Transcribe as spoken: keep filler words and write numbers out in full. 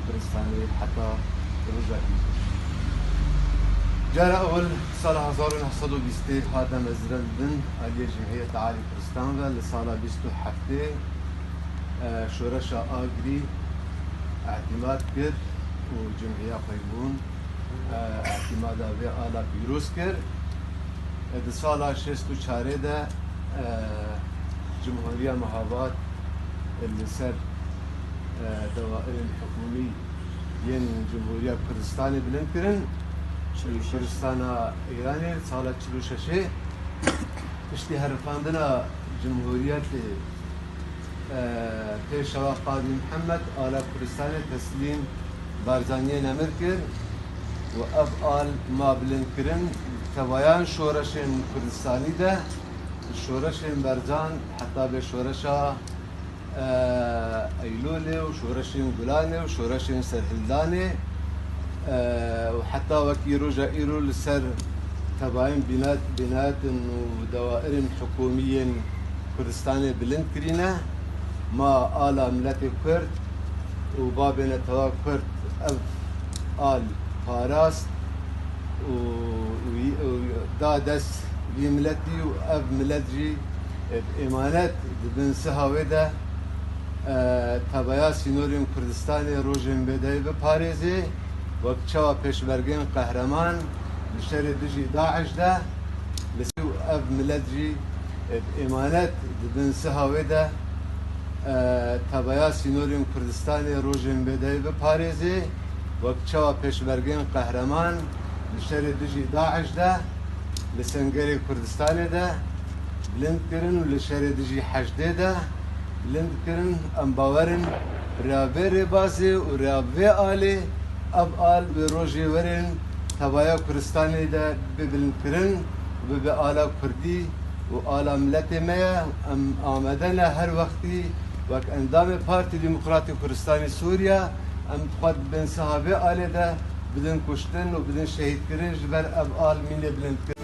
Kurdistanê heta roja îro. Cara ewil sala hezar û neh sed û bîstê hate mezrandin aliyê Cumhuriyet Alî Kurdistan ve li sala bîst û heftê, e, şoreşa Agirî îtîmad kir û Cumhuriya Xweybûn, e, îtîmada vê ala pîroz kir. E, di sala şêst û çarê de, e, Cumhuriya Mehabad, e, li ser, e, dewairên hikûmî yên Cumhuriya Kurdistanê bilind kirin. Çil û şeş. Kurdistana Îranê sala çil û şeşê piştî herifandina Cumhuriyetê, e, Pêşewa Qadî Mihemed ala Kurdistanê teslîm Barzaniyê Nemir kir û ev al ma bilind kirin. Tevayan şoreşên Kurdistanî de, şoreşên Barzan heta bê şoreşa, e, Eylûlê û şoreşên Gulanê û şoreşên Serhildanê, e, û heta wekî roja îro li ser tebayên bînat-, bînayetin û dewairên hikûmî yên Kurdistanê bilind kirîne. Ma ala miletê Kurd û babê netewa Kurd ev al parast û, û, û da dest vî miletî û ev milet jî bi emanet di bin siha wê de, e, tebeya sînorên Kurdistanê rojên bêdayî biparêzê, wek çawa pêşmergeyên qehreman li şerê dijî DAIŞ de li ser ev milet jî bi emanet di bin siha wê de, e, tebeya sînorên Kurdistanê rojên bêdayî biparêzê, wek çawa pêşmergeyên qehreman li şerê dijî DAIŞ de li Sengerê Kurdistanê de bilind kirin û li şerê dijî heşdê de bilind kirin. Em bawer in rêya vê rêbazê û rêya vê alê, ev al wê rojê werên tevaya Kurdistanê de bibe bilindkirin û bibe ala Kurdî û ala miletê me ye. Em amade ne her wextî wek endamê Partî Demokratî Kurdistanê Sûriye, em xwe di bin siha vê alê de bidin kuştin û bidin şehîdkirin ji ber ev al mînê bilindkirin.